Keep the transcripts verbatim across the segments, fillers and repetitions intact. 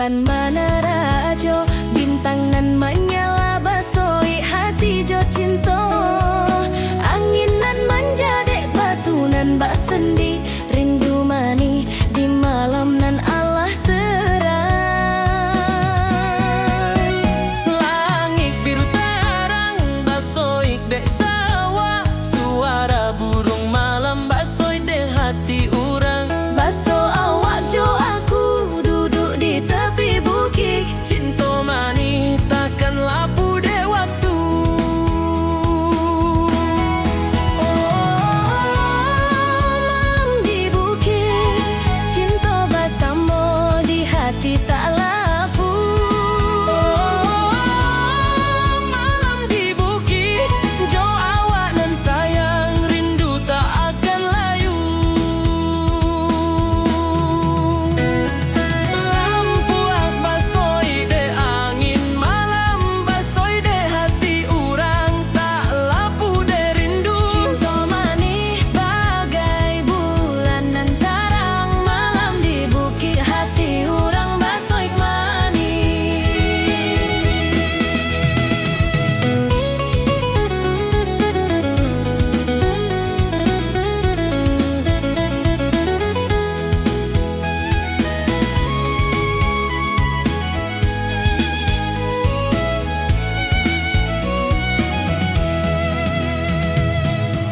Pan bana rajo, bintang nan manyala, basoik hati jo cinto. Angin nan manjadek, batu nan basandi, rindu manih di malam nan alah terang. Langik biru tarang, basoik dek sawah, suara burung malam, basoik dek hati urang. Baso awak jo aku, duduak di tepi bukik, cinto manih takkan lapuah dek waktu. Oh, malam di bukik, cinto basamo di hati tak lapuah. Oh, malam di bukik, jo awak nan sayang, rindu tak akan layu. Lampuah basoik dek angin malam, basoik dek hati urang, tak lapuah dek rindu. Cinto manih bagai bulan nan tarang, malam di bukik hati urang basoik manih.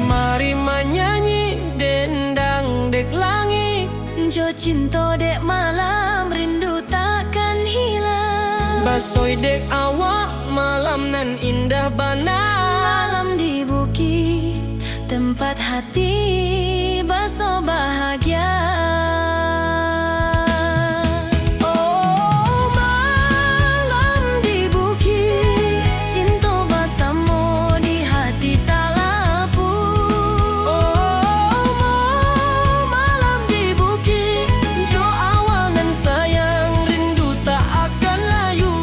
Mari manyanyi dendang dek langik. Jo cinto dek malam, rindu takkan hilang. Basoik dek awak, malam nan indah bana. Malam di bukik, tempat hati baso bahagia. Oh, malam di bukik, cinto basamo di hati tak lapuah. Oh, malam di bukik, jo awak nan sayang, rindu tak akan layu.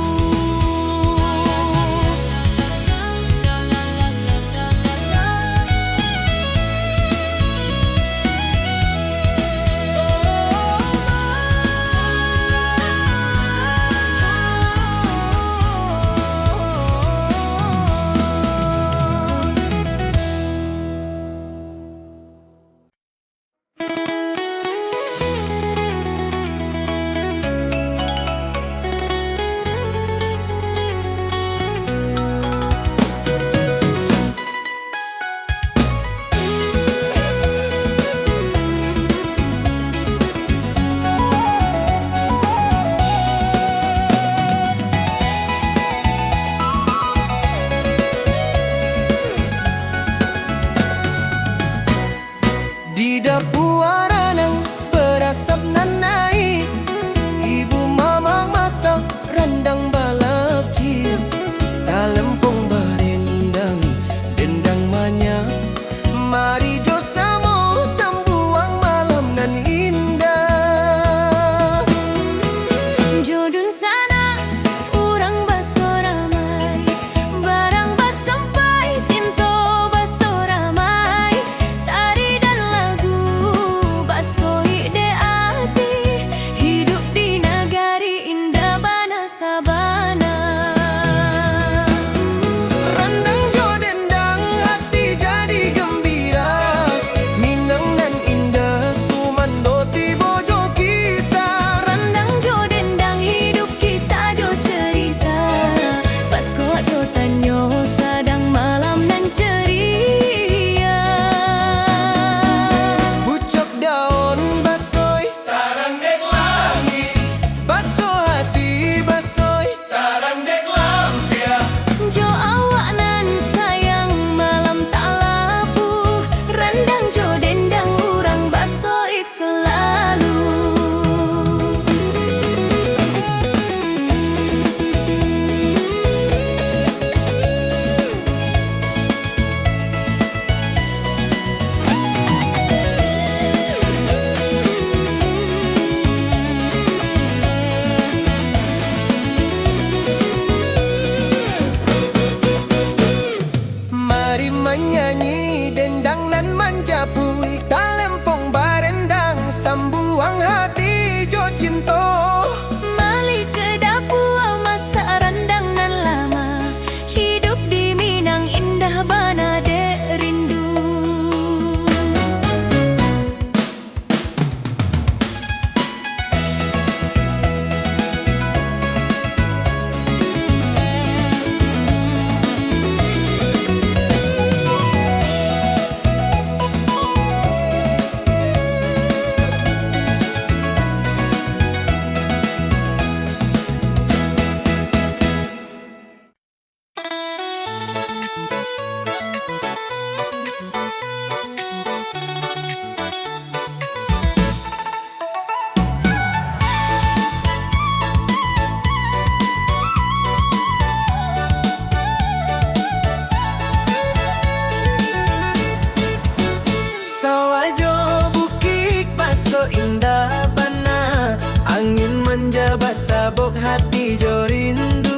Tabok hati jo rindu,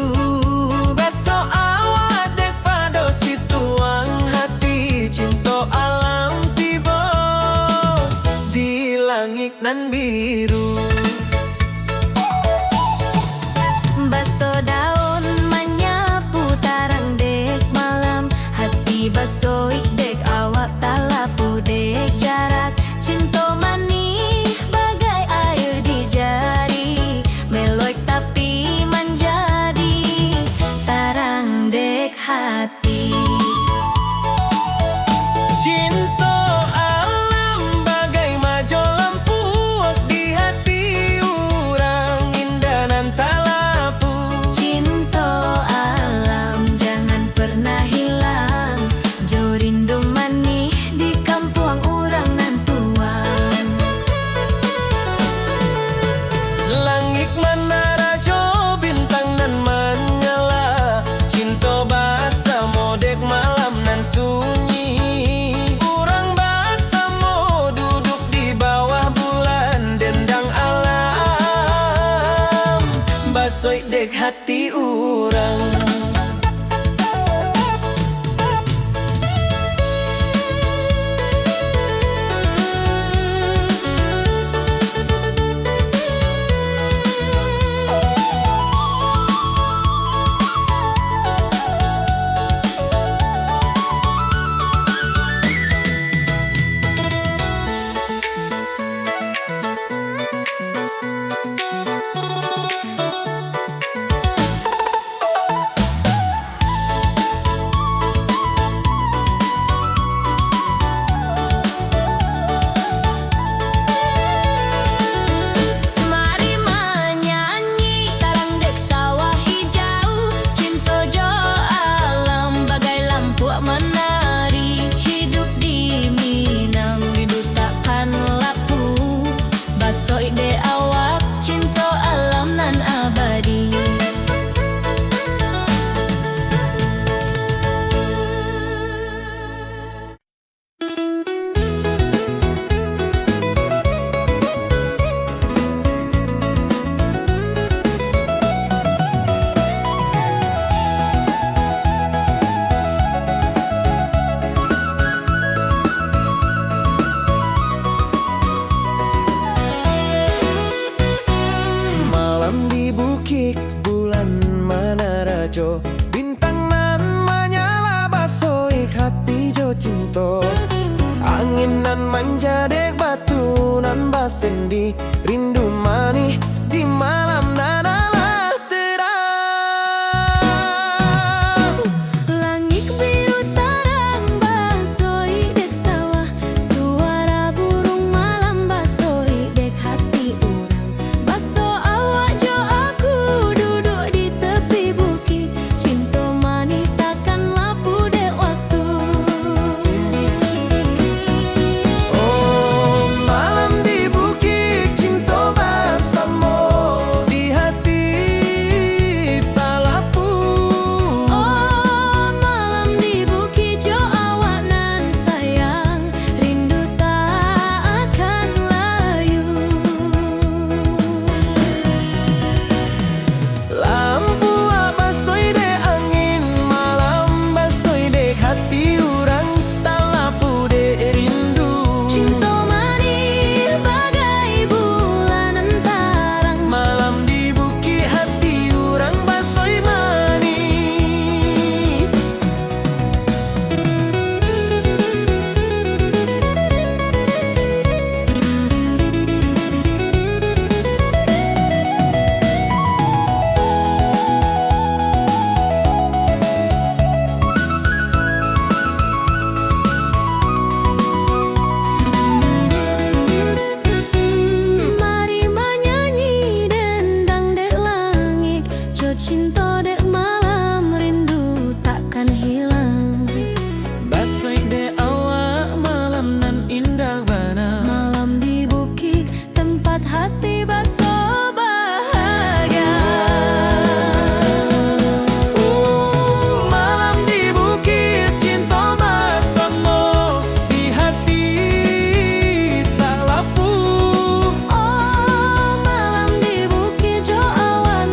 baso awak dek pado situang hati, cinto alam tibo di langik nan biru. Baso daun manyapu tarang dek malam, hati basoik dek awak talapu dek jarak. Cinto manih bagai air di jari, meloik tapi manjadi tarang dek hati. Cinto alam bagai majo lampuak di hati urang, indah nan talapu. Cinto alam jangan pernah hilang, jo rindu manih di kampuang urang nan tuang. Langik manara jo bintang nan manyala, cinto basamo dek malam nan sunyi. Urang basamo duduk di bawah bulan, dendang alam basoik dek hati urang. Mari manyanyi, tarang dek sawah hijau, cinto jo alam bagai lampuak manari, hidup di Minang rindu takkan lapuah. Basoik dek awak cinto alam nan abadi. Malam di bukik, bulan manara jo bintang nan manyala, basoik hati jo cinto. Angin nan manja dek batu nan basindi, rindu manih di malam nan alah terang. Langik biru tarang basoik dek sawah, suara burung malam basoik dek hati urang. Baso awak jo aku duduk di tepi bukik, cinto manih takkan lapuah dek waktu. Oh, malam di bukik, cinto basamo di hati talapuah. Oh, malam di bukik jo awak nan sayang, rindu tak akan layu. Lampuak basoik dek angin, malam basoik dek hati urang, talapuah dek rindu. Cinto manih bagai bulan nan tarang, malam di bukik hati urang basoik manih. Mari manyanyi, dendang dek langik, jo cinto dek malam, rindu takkan hilang. Basoik dek awak, malam nan indah bana. Malam di bukik, tempat hati baso bahagia. Oh, malam di bukik, cinto basamo di hati talapuah. Oh, malam di bukik jo awak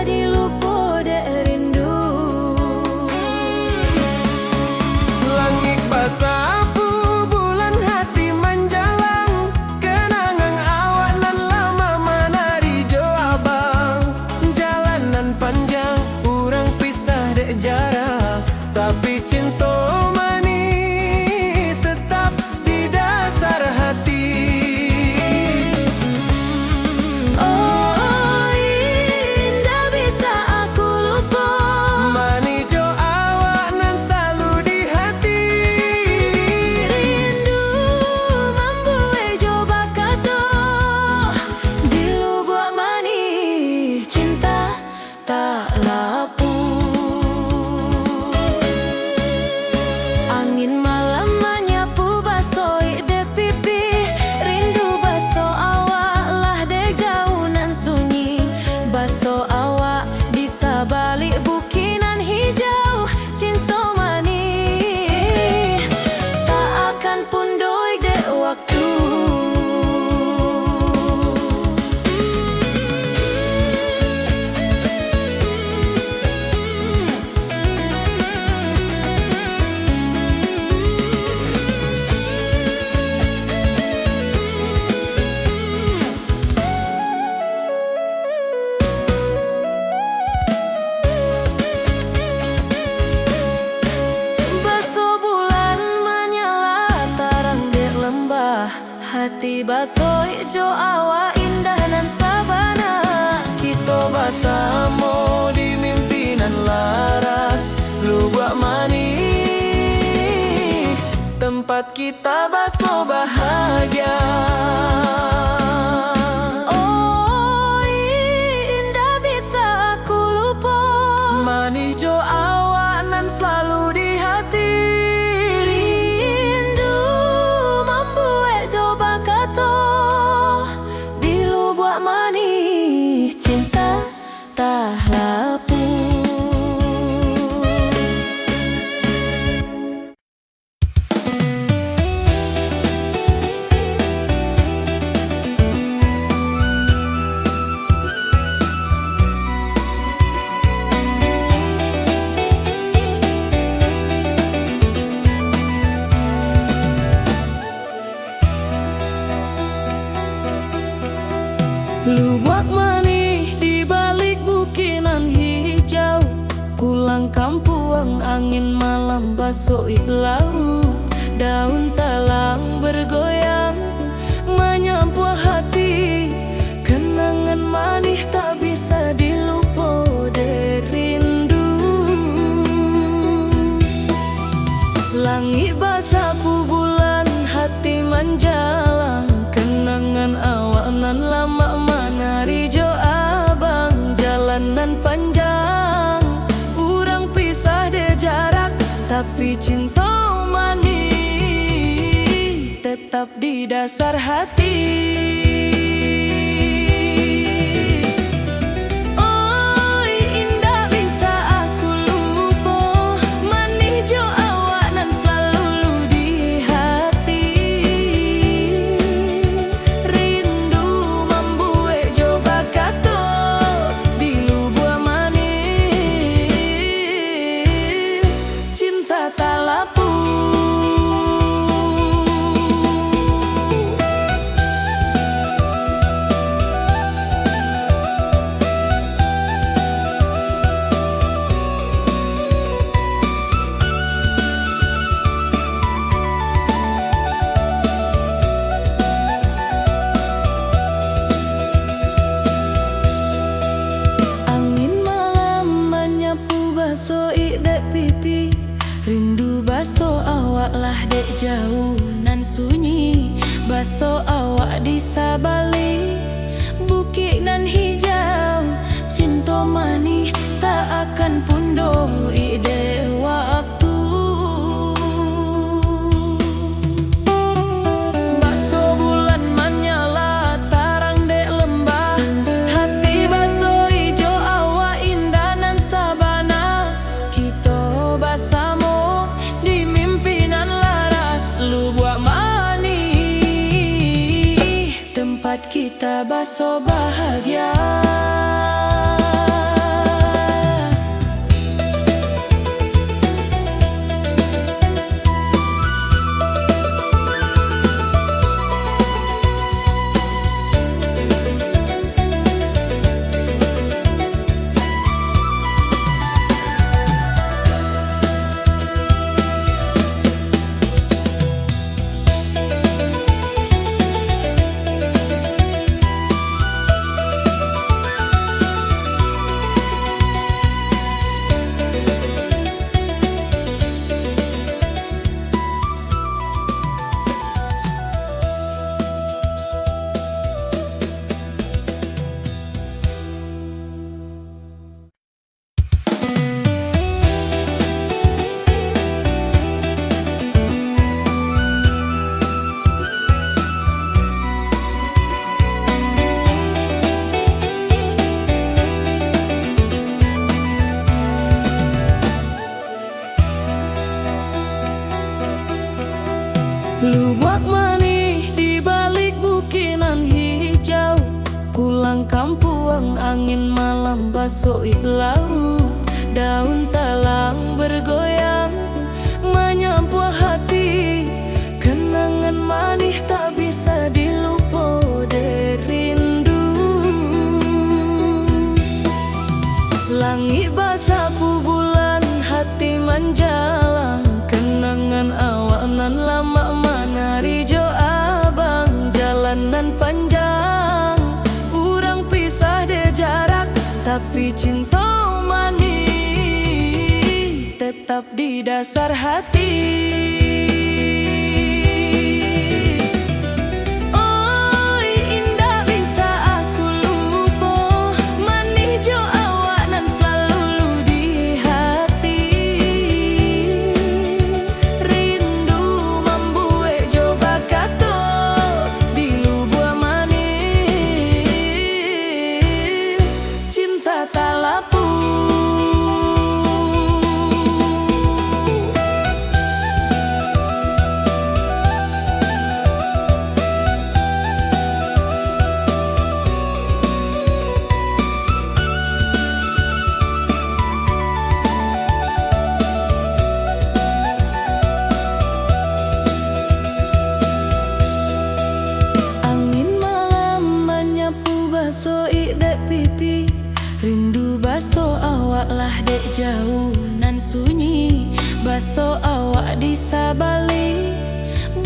dilupo dek rindu. Langik basapu, bulan hati manjalang, kenangan awak nan lama manari jo abang. Jalan nan panjang, urang pisah dek jarak, tapi cinto manih tetap di dasar hati. Oh, indak bisa aku lupo. Manih jo awak nan salalu di hati. Rindu mambuek jo bakato. Di lubuak manih cinta tak lapu. Angin malam manyapu basoik dek pipi. Rindu baso awak lah dek jauah nan sunyi. Baso awak di sabalik bukik nan hijau. Cinto manih tak akan pundoik dek waktu. Baso bulan manyala tarang dek lambah. Hati basoik jo awak indah nan sabana. Kito basamo di mimpi nan laras. Lubuak manih, tempat kita baso bahagia. Oi, indak bisa aku lupo. Manih jo awak nan salalu di hati. Rindu mambuek jo bakato. Di lubuak manih cinta tak lapu. Lubuak manih di balik bukik nan hijau. Pulang kampuang, angin malam basoik lauak. Daun talang bergoyang, manyampuah hati. Kenangan manih tak bisa dilupo dek rindu. Langik basapu bulan, hati manjalang. Kenangan awak nan lamak manari jo abang. Jalan nan panjang, urang pisah dek jarak, tapi cinto manih tetap di dasar hati. Oi, indak bisa aku lupo, manih jo awak nan salalu di hati. Rindu mambuek jo bakato, di lubuak manih cinta talapu. Angin malam manyapu basoik dek pipi. Rindu baso awak lah dek jauah nan sunyi. Baso awak di sabalik bukik nan hijau. Cinto manih tak akan pundoik dek waktu. Baso bulan manyala tarang dek lambah. Hati basoik jo awak indah nan sabana. Kito basamo di mimpi nan laras. Lubuak manih, tempat kita baso bahagia. Angin malam basoik lauik, daun talang bergoyang, manyambuah hati. Kenangan manih tak bisa dilupo dek rindu. Langik basapu bulan, hati manjalang. Kenangan awak nan lamak manari jo abang. Jalan nan panjang, urang pisah dek jarak, tapi cinto manih tetap di dasar hati. Oi, indak bisa aku lupo, manih jo awak nan salalu di hati. Rindu mambuek jo bakato, di lubuak manih cinta talapu. Angin malam manyapu basoik dek pipi. Rindu baso awak lah dek jauah nan sunyi. Baso awak di sabalik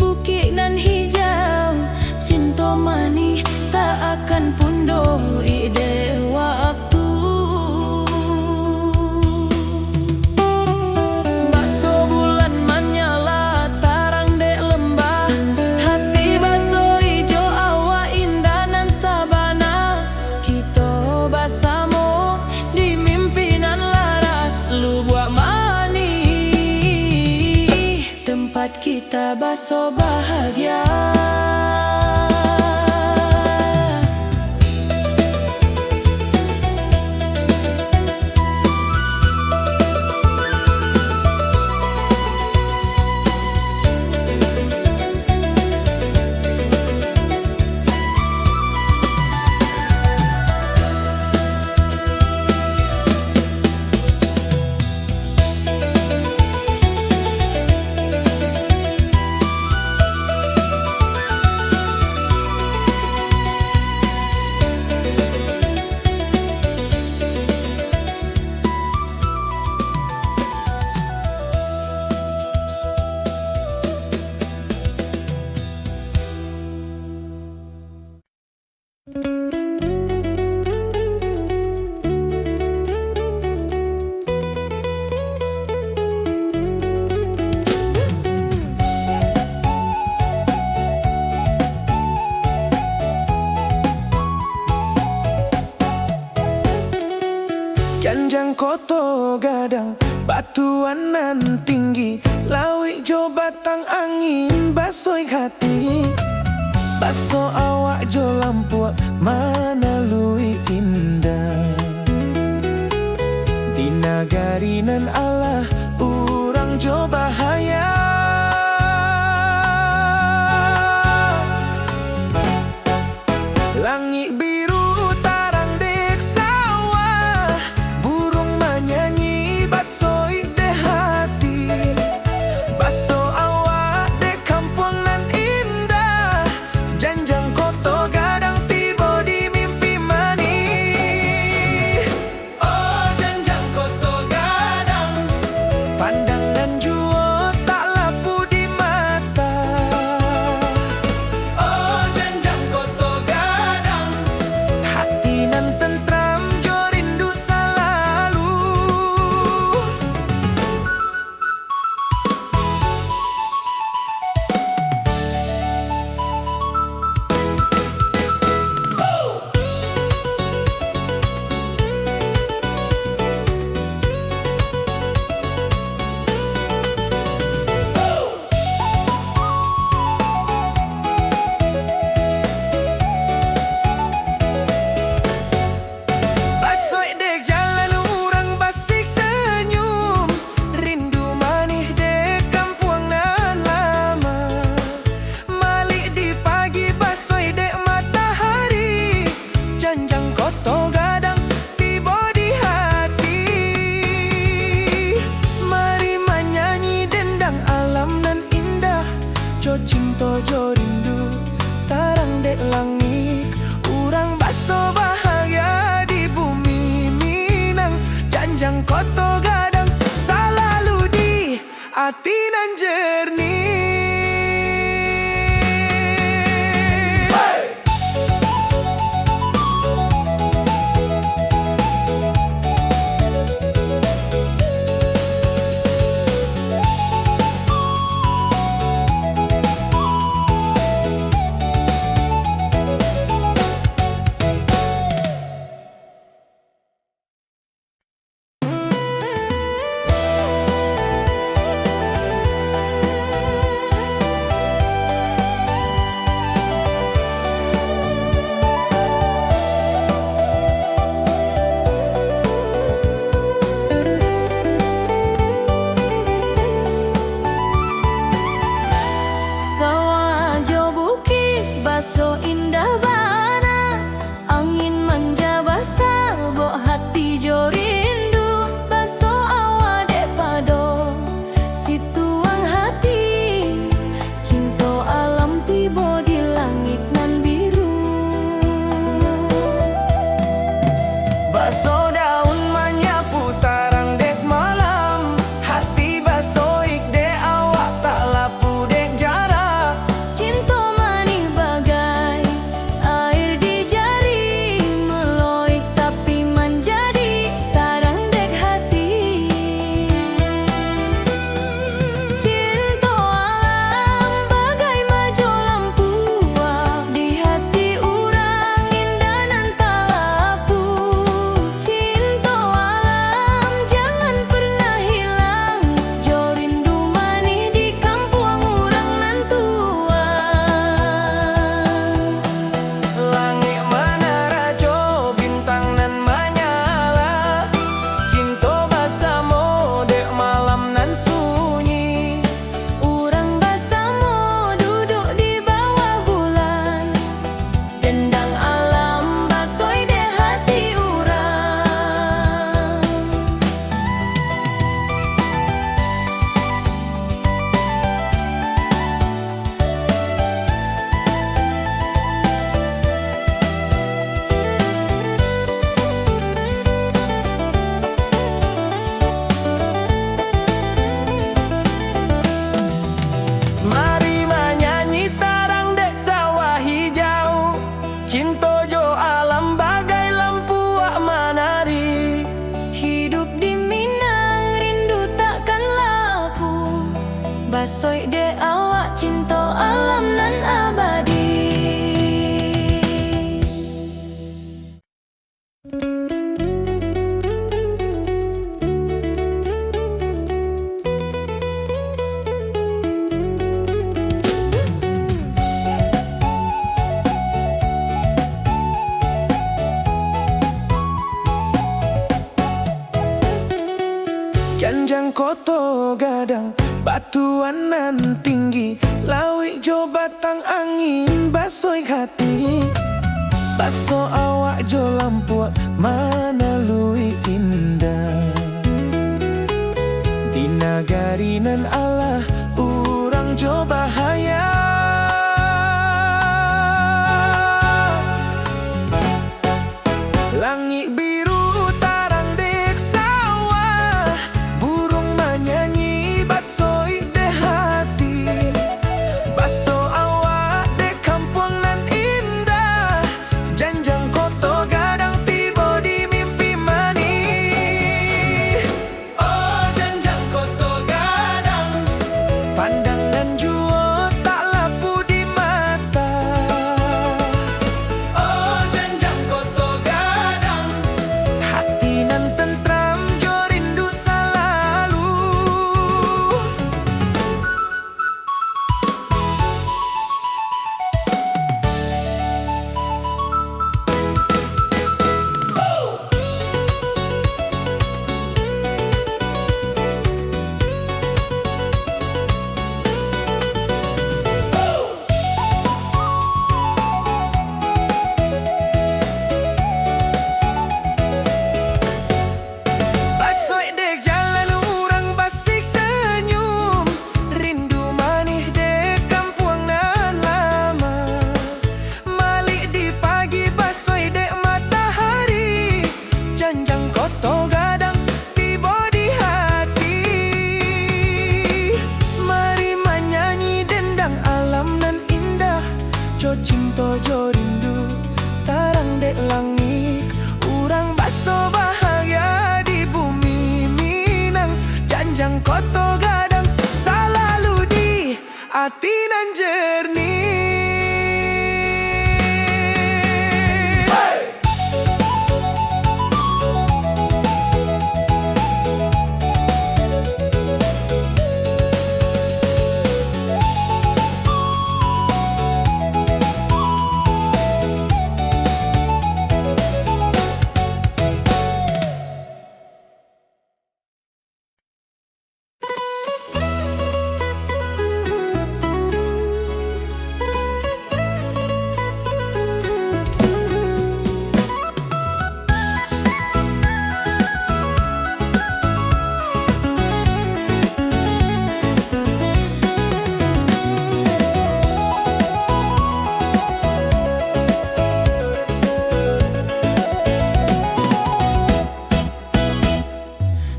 bukik nan hijau. Cinto manih tak akan pundoik dek waktu. Baso bulan manyala tarang dek lambah. Hati baso ijo awak indah nan sabana. Kito basamo di mimpi nan laras. Lubuak manih tempat kita baso bahagia. Janjang Koto Gadang, batuan nan tinggi, lauik jo batang angin basoik hati. Baso awak jo lampuak manaluik indah. Di nagari nan alah urang jo bahaya. Langik biru tarang dek sawah, buruang manyanyi basoik dek hati. Baso awak dek kampuang nan indah, Janjang Koto Gadang tibo di mimpi manih. Oh, Janjang Koto Gadang, pandang nan juo tak Jang Koto Gadang, salalu di ati nan jernih. Sawah jo bukik baso indah bana. Angin manja basabok hati jo rindu, baso awak dek pado situang hati. Cinto alam tibo di langik nan biru. Baso daun manyapu tarang dek malam, hati basoik dek awak tak lapu dek jarak. Cinto manih bagai air di jari, meloik tapi manjadi tarang dek hati. Cinto alam bagai majo lampuak, di hati urang indah nan talapu. Cinto alam jangan pernah hilang, jo rindu manih di kampuang urang nan tuang. Langik manarajo bintang nan manyala, cinto basamo dek malam nan sunyi. Urang basamo duduak di bawah bulan, dendang alam basoik dek hati urang. Mari manyanyi tarang dek sawah hijau, cinto jo alam bagai lampuak manari. Hidup di Minang rindu takkan lapu, basoik dek awak cinto alam nan abadi. Janjang Koto Gadang, batuan nan tinggi, lauik jo batang angin basoik hati. Baso awak jo lampuak manalui indah. Di nagari nan alah urang jo bahaya. Langik biru tarang dek sawah, buruang manyanyi basoik dek hati. Baso awak dek kampuang nan indah, janjang Koto Gadang tibo di mimpi manih.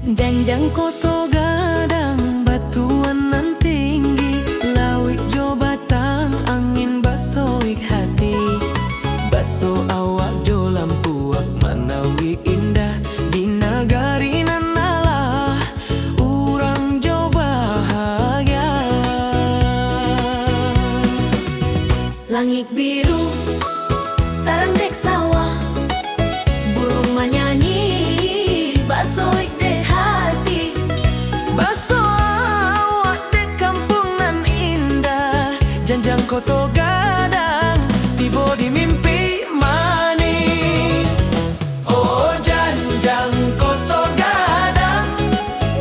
Janjang Koto Gadang, batuan nan tinggi, lauik jo batang angin basoik hati. Baso awak jo lampuak manawik indah, di nagari nan alah urang jo bahagia. Langik biru, tarang dek sawah, buruang manyanyi, basoik dek hati. Baso awak dek kampuang nan indah, janjang Koto Gadang, tibo di mimpi manih. Oh, janjang Koto Gadang,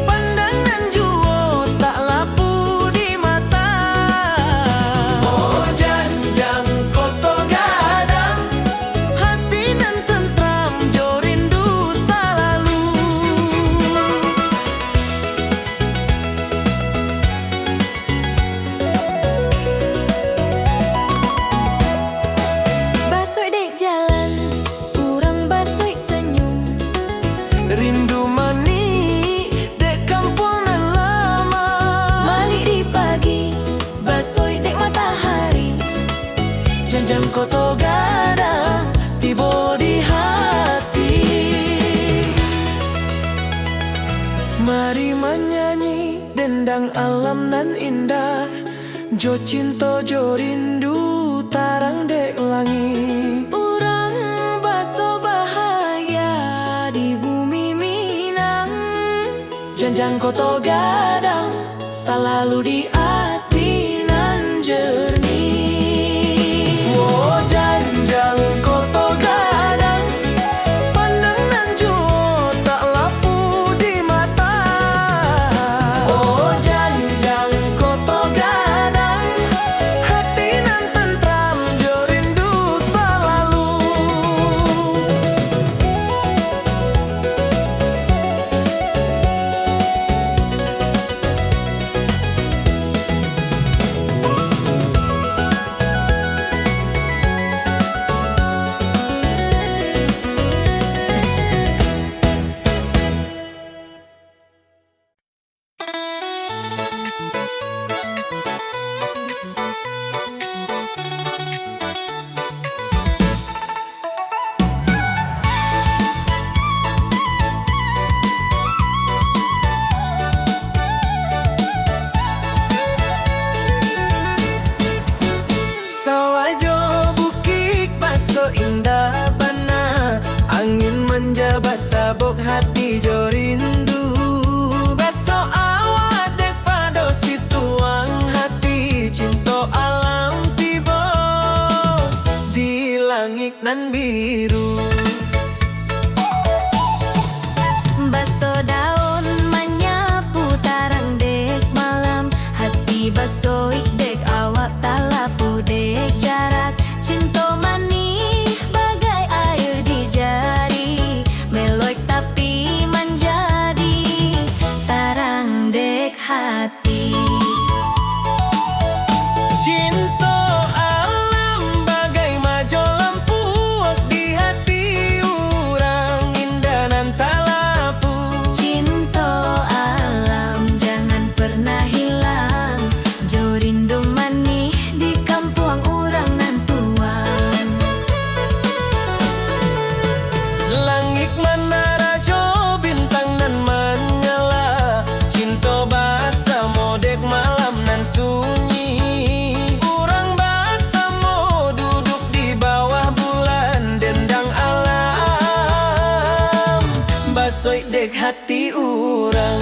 pandang nan juo tak lapu di mata. Oh, janjang Koto Gadang, hati nan tentram jo rindu salalu. Basoik dek jalan, urang basoik sanyum. Rindu manih dek kampuang nan lama. Malik di pagi, basoik dek matahari. Janjang Koto Gadang tibo di hati. Mari manyanyi dendang alam nan indah. Jo cinto jo rindu tarang dek langik. Urang baso bahagia di bumi Minang. Janjang Koto Gadang salalu di ati nan jernih. Wo, janjang Koto Gadang, pandang nan juo tak lapu di mata. Oh, janjang Koto Gadang, hati nan tentram jo rindu salalu. Sawah jo bukik baso indah bana, angin manja basabok hati jo rindu. Baso awak dek pado situang hati, cinto alam tibo di langik nan biru. Baso daun manyapu tarang dek malam, hati basoik dek awak talapu dek jarak. Cinto manih bagai air di jari, meloik tapi manjadi tarang dek hati. Cinto alam bagai majo lampuak di hati urang indah nan talapu. Cinto alam jangan pernah hilang, jo rindu manih di kampuang urang nan tuang. Langik manara jo bintang nan manyala, cinto basamo dek malam nan sunyi. Urang basamo duduk di bawah bulan, dendang alam basoik dek hati urang.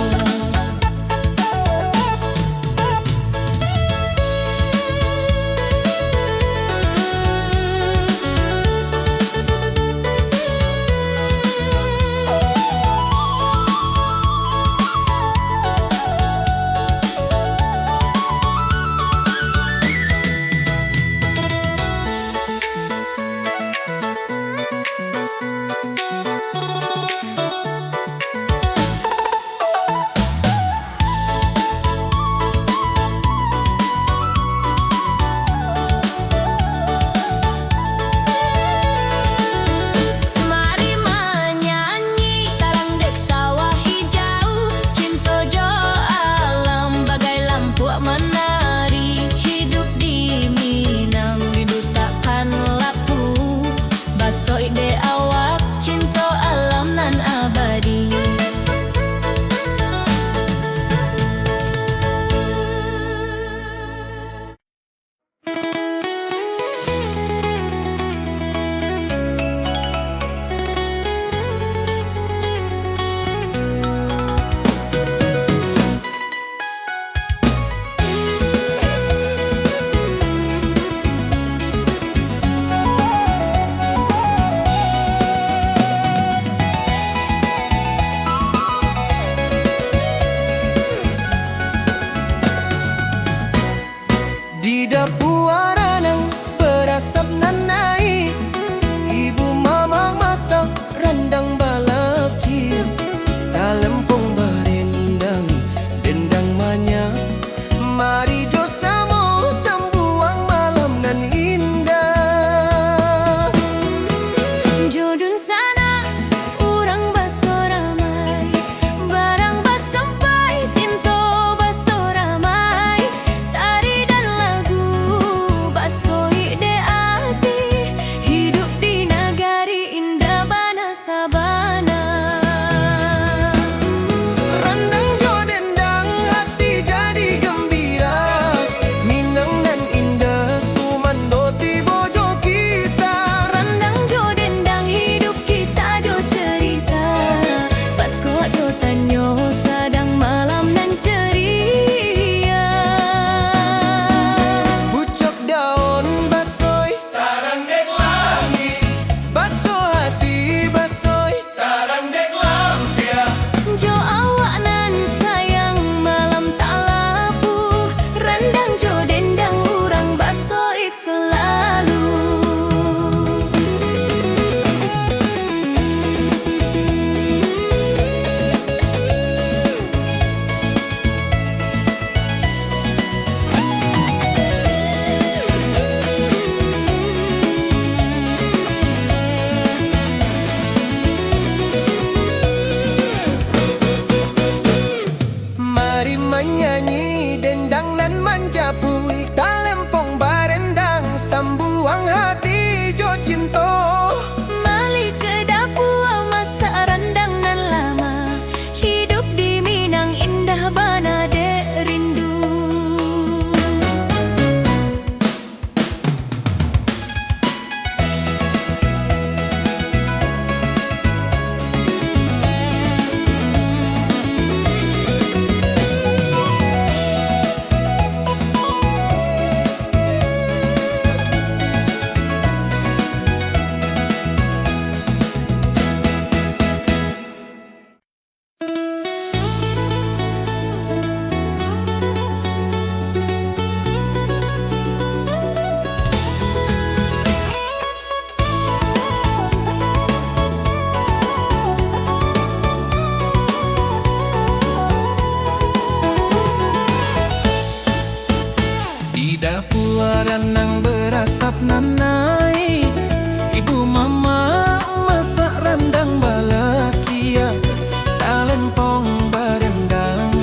Talempong barendang,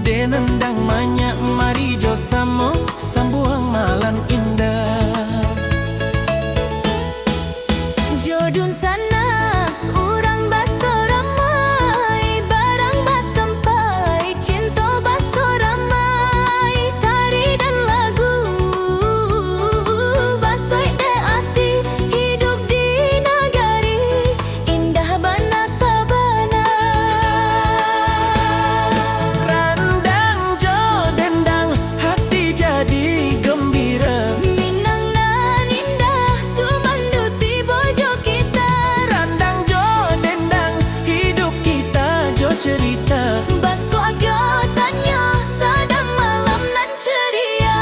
dek nandang manyak, mari jo samo sambuang malam indah. Jo dunsanak urang baso ramai, barang basampai, cinto baso ramai, tari dan lagu basoik dek ati, hidup di nagari indah bana sabana. Randang jo dendang, hati jadi gambira. Minang nan indah, sumando tibo jo kita. Randang jo dendang, hidup kita jo cerita. Basko jo tanyo, sadang malam nan ceria.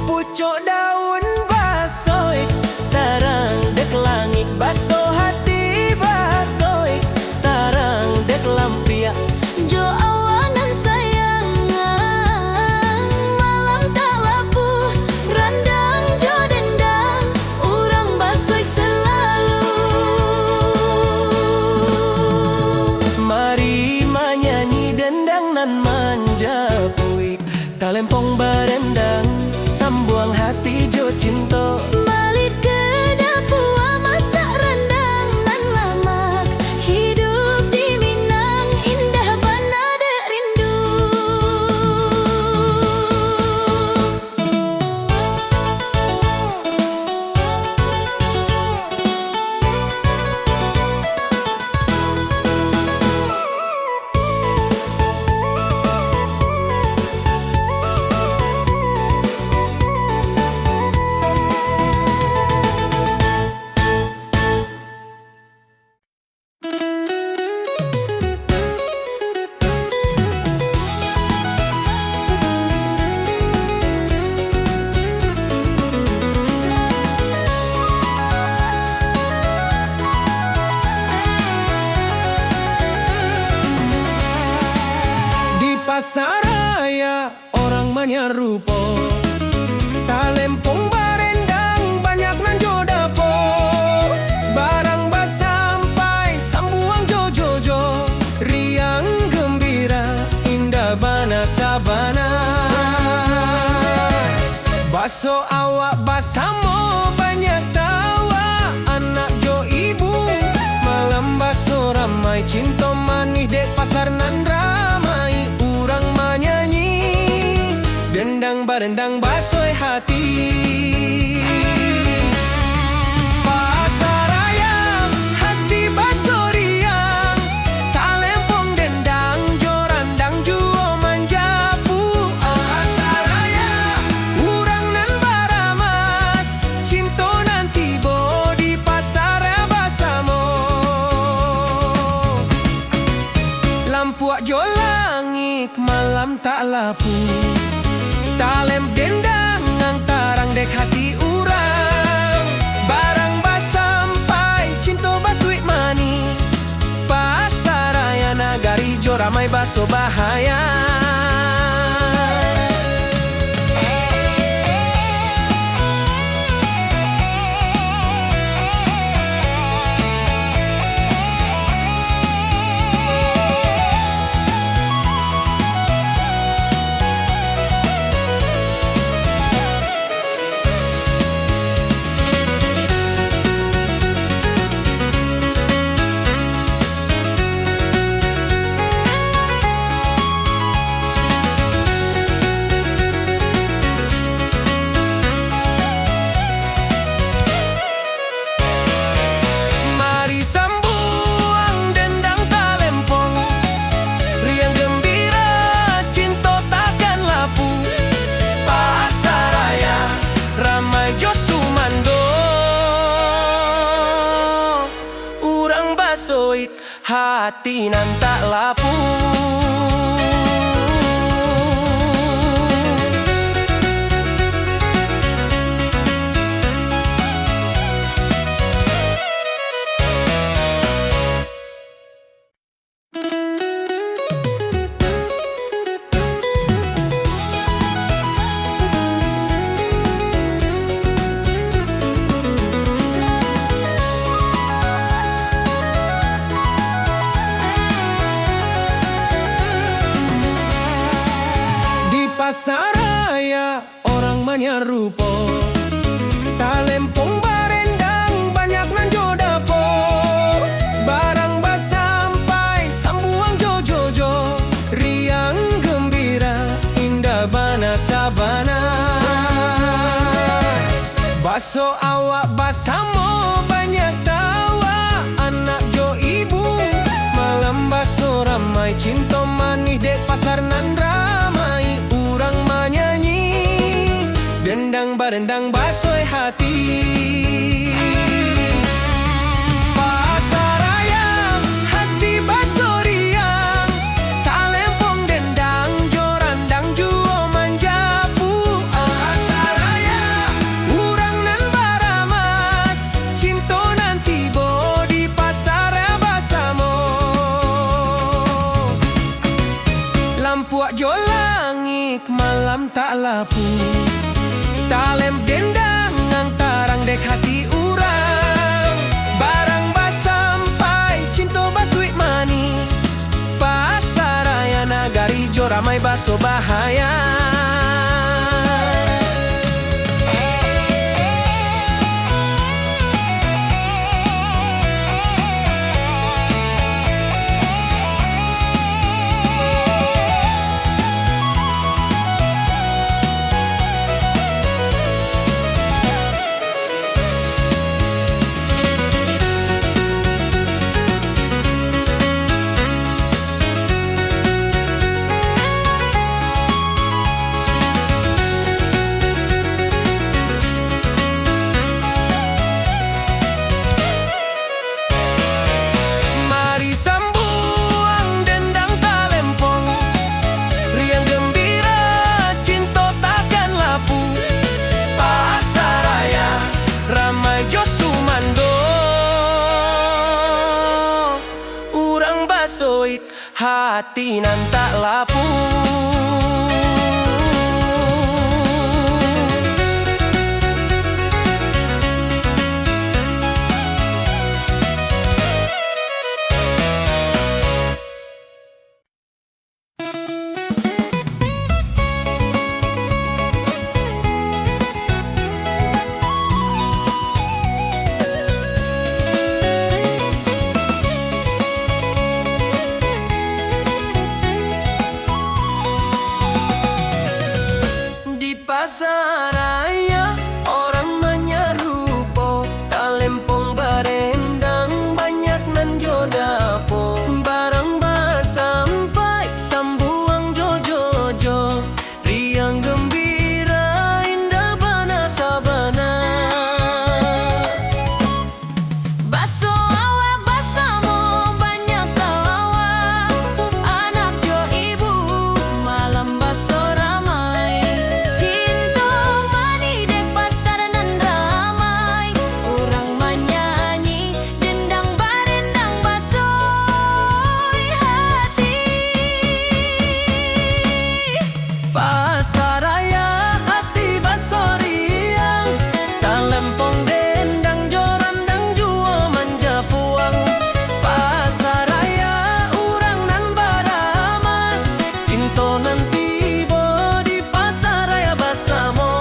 Pucuak daun basoik, tarang dek langik, baso hati basoik, tarang dek lampiak. Jo awak nan sayang, malam tak lapuah, randang jo dendang, urang basoik salalu. Mari manyanyi dendang nan manjapuik. Talempong barendang, sambuang hati jo cinto. Malit ka dapua, masak randang nan lamak. Hidup di Minang indah bana dek rindu. Di pasaraya urang manyarupo, talempong barendang, banyak nan jo dapo. Barang basampai, sambuang jo jojo, riang gambira, indah bana sabana. Baso awak basamo, banyak tawa, anak jo ibu. Malam baso ramai, cinto manih dek pasar nan ramai. Urang manyanyi, dendang barendang basoik hati. Pasaraya, hati baso riang, talempong dendang jo randang juo manjapuik. Pasaraya, urang nan baramas, cinto nan tibo di pasar basamo. Lampuak jo langik, malam tak lapuah. Talempong dendang nan tarang dek hati urang. Barang basampai, cinto basuik manih. Pasaraya nagari jo ramai baso bahaya. Mari sambuang dendang talempong, riang gambira cinto takkan lapuah. Pasaraya ramai jo sumando, urang basoik hati nan tak lapuah. Nyarupo. Talempong barendang, banyak nan jo dapo. Barang basampai, sambuang jo jojo. Riang gambira, indah bana sabana. Baso awak basamo, banyak tawa. Anak jo ibu, malam baso ramai. Cinto manih dek pasar nan ramai. Urang manyanyi, dendang barendang baso hati. Pasaraya, hati baso riang. Talempong dendang jo randang juo manjapu. Pasaraya, urang nan baramas. Cinto nan tibo di pasaraya basamo. Lampuak jo langik malam tak lapu. Talempong dendang nan tarang dek hati urang. Barang basampai, cinto basuik manih. Pasaraya nagari jo ramai baso bahaya. Mari sambuang dendang talempong, riang gambira cinto takkan lapu. Pasaraya ramai jo sumando, urang basoik hati nan tak lapu. Di pasaraya urang manyarupo, talempong barendang banyak nan jo dapo, barang basampai sambuang jo jojo, riang gambira indak bana sabana. Baso awak basamo banyak tawa, anak jo ibu malam baso ramai. Cinto manih dek pasar nan ramai, urang manyanyi dendang barendang baso hati. Pasaraya hati basoriang, talempong dendang jo randang juo manjapuang. Pasaraya urang nan baramas, cinto nan tibo di pasaraya basamo.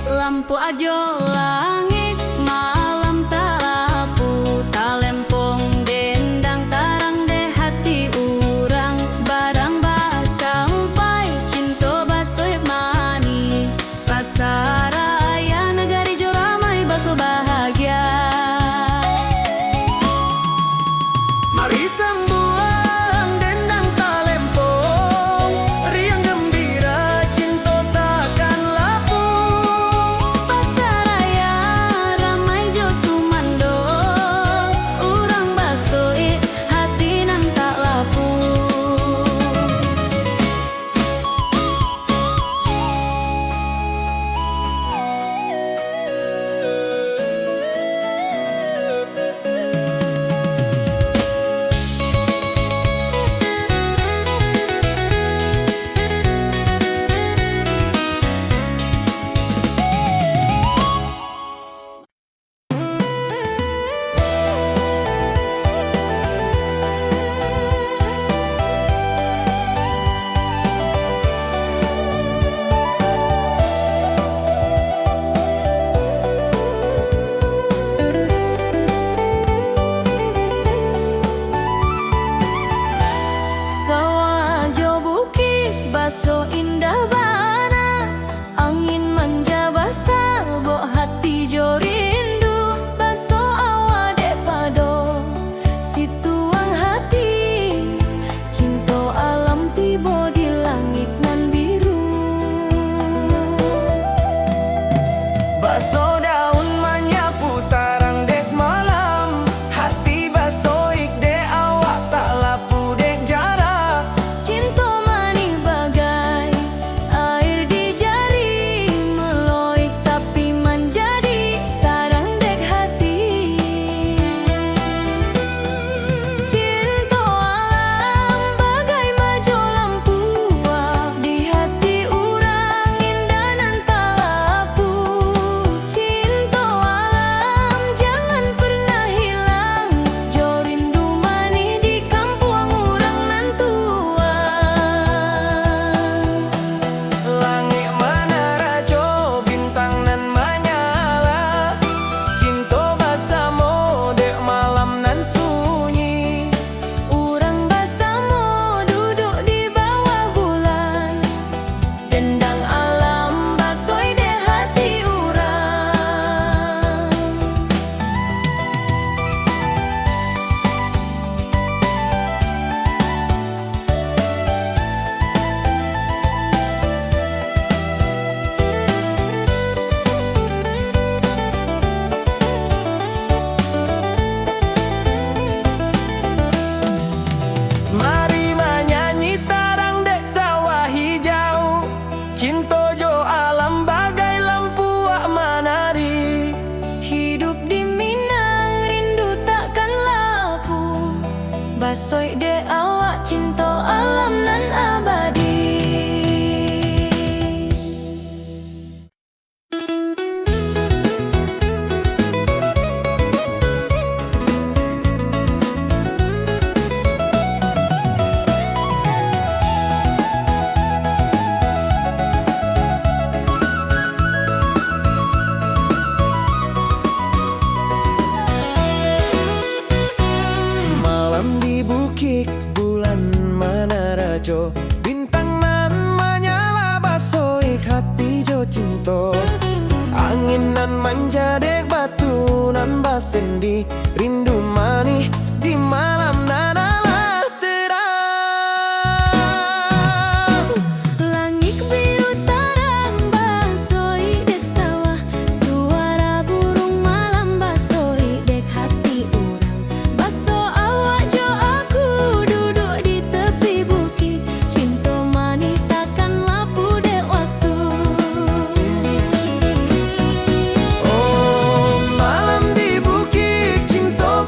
Lampuak jo langik malam talapu, talempong dendang tarang dek hati urang, barang basampai cinto basoyak manih, pasaraya nagari jo ramai baso bahagia. Mari sambuang dendang talempong, riang gambira cinto takkan lapu. Pasaraya Soik dek awak cinto alam nan abadi. Malam di bukik, bulan manarajo, bintang nan manyala, basoik hati jo cinto. Angin nan manja dek batu nan basendi, rindu manih di malam nan alah terang. Langik biru tarang, basoik dek sawah, suara burung malam basoik dek hati urang. Baso awak jo aku duduak di tepi bukik, cinto manih takkan lapeh dek waktu. Oh, malam di bukik, cinto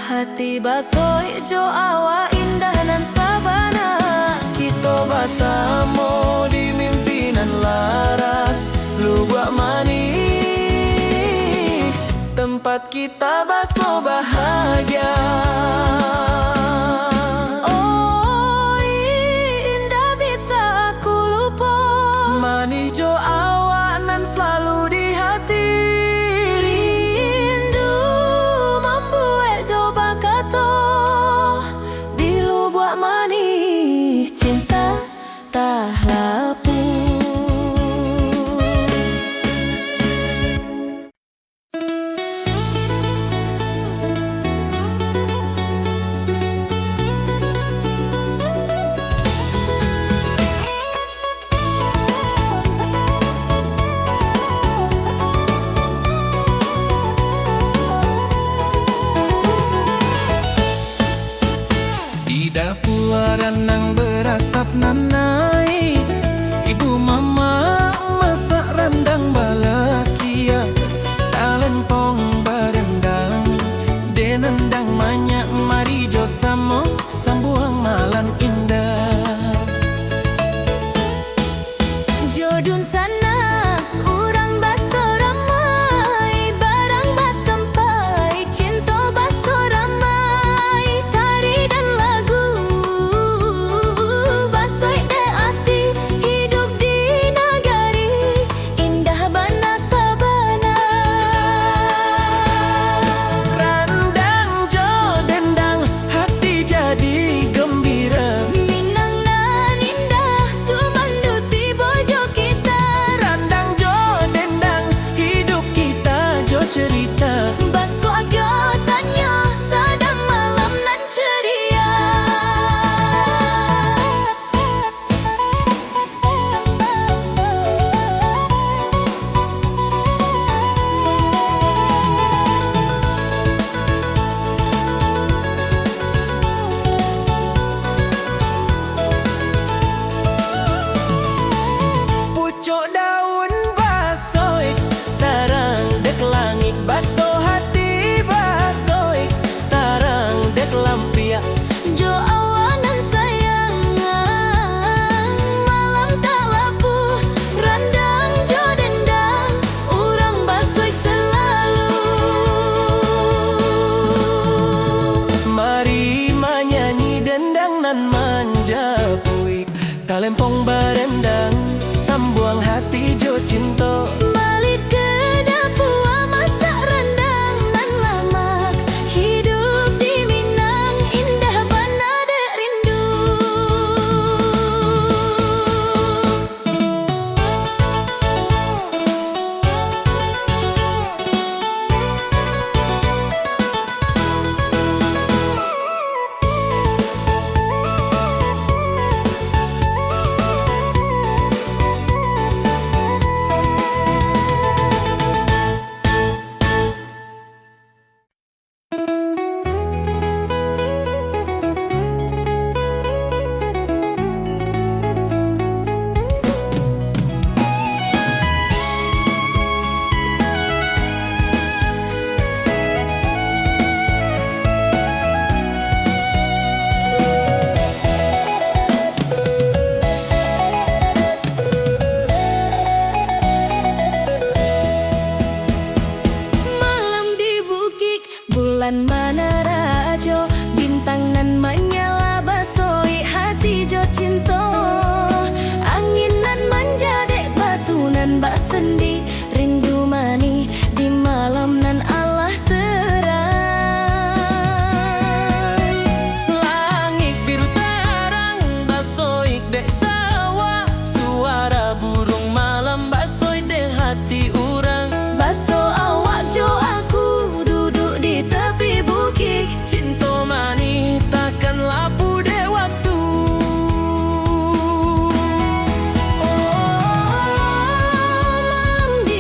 Hati basoik jo awak indah nan sabana. Kito basamo di mimpi nan laras, Lubuak Manih, tempat kita baso bahagia. Oi, indak bisa aku lupo. Manih jo awak nan salalu di hati. Rindu mambuek jo bakato, di Lubuak Manih cinta tak lapuah. Di dapua ranang barasap nan naik, ibu mamak masak randang balakiak, talempong barendang, dek nandang manyak, mari jo samo sambuang malam indah. Jo dunsanak urang baso ramai, barang basampai, cinto baso ramai, tari dan lagu basoik dek ati, hidup di nagari indah bana sabana. Randang jo dendang, hati jadi gambira. Minang nan indah, sumando tibo jo kita. Randang jo dendang, hidup kita jo cerita. Basko jo tanyo, sadang malam nan ceria. Pucuak daun basoik, tarang dek langik, baso hati basoik, tarang dek lampiak. Jo awak nan sayang, malam tak lapuah, randang jo dendang, urang basoik salalu. Mari manyanyi dendang nan manjapuik. Talempong barendang, sambuang hati jo cinto. Baliak ka dapua masak randang nan lamak. Hidup di Minang indah bana dek rindu. Malam di bukik, bulan manarajo, bintang nan manyala, basoik hati jo cinto. Angin nan manjadek, batu nan basendi, rindu manih di malam nan alah terang. Langik biru tarang, basoik dek sawah, suara burung malam basoik dek hati urang. Baso awak jo aku, duduk di tepi bukik. Cinto manih takkan lapuah dek waktu. Oh, malam di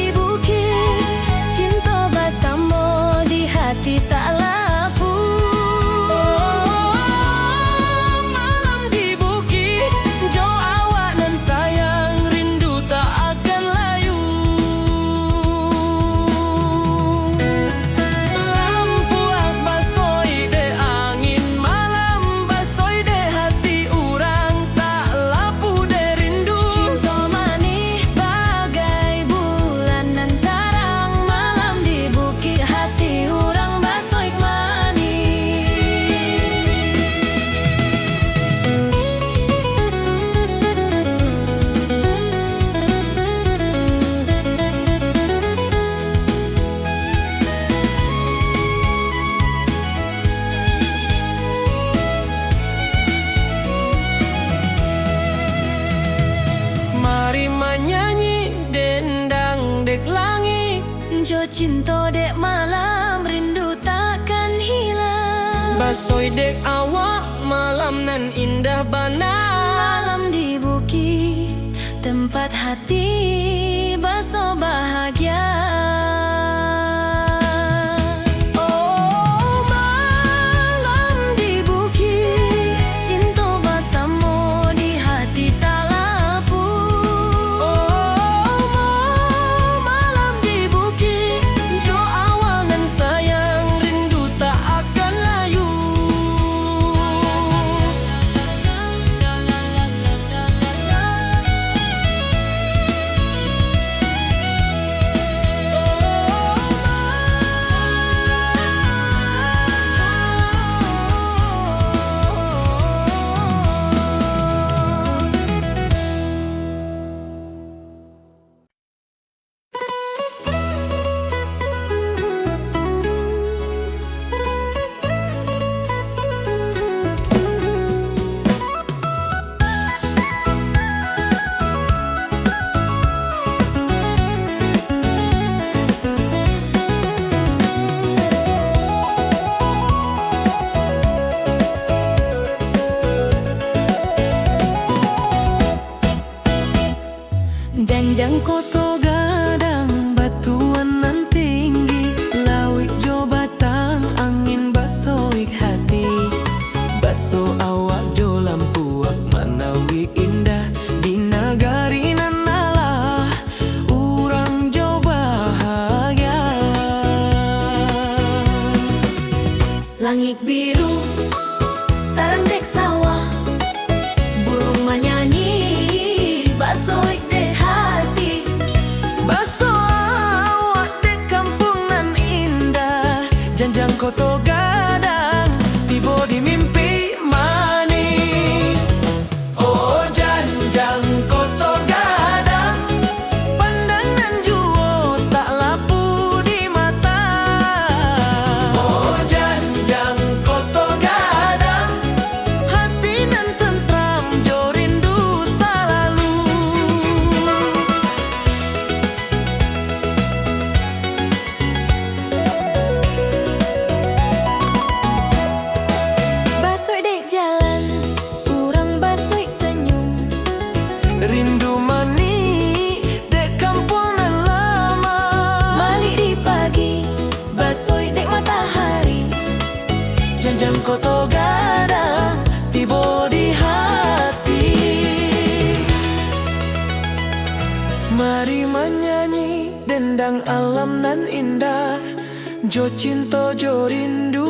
Cinto dek malam, rindu takkan hilang. Basoik dek awak, malam nan indah bana. Malam di bukik, tempat hati baso bahagia. Oh, malam di bukik, cinto basamo di hati tak lapuak. Oh, malam di bukik, jo awak nan sayang, rindu tak akan layu. Janjang Koto Gadang, batuan nan tinggi, lauik jo batang, angin basoik hati. Baso awak jo lampuak, manawik indah, di nagari nan alah, urang jo bahagia. Langik biru, tarang dek sawah, buruang manyanyi, basoik dek hati. Baso awak dek kampuang nan indah, janjang Koto Gadang, tibo di mimpi manih. Oh, janjang Koto Gadang, pandangan juo tak lapuak di mata. Oh, janjang Koto Gadang, hati nan tentram jo rindu salalu. Basoik dek jalan, urang basoik sanyum. Rindu manih dek kampuang nan lama. Malik di pagi, basoik dek matahari. Janjang Koto Gadang tibo di hati. Mari manyanyi dendang alam nan indah. Jo cinto jo rindu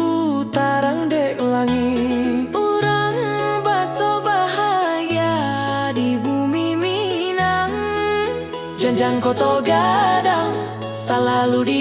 tarang dek langik. Urang baso bahagia di bumi Minang. Janjang Koto Gadang salalu di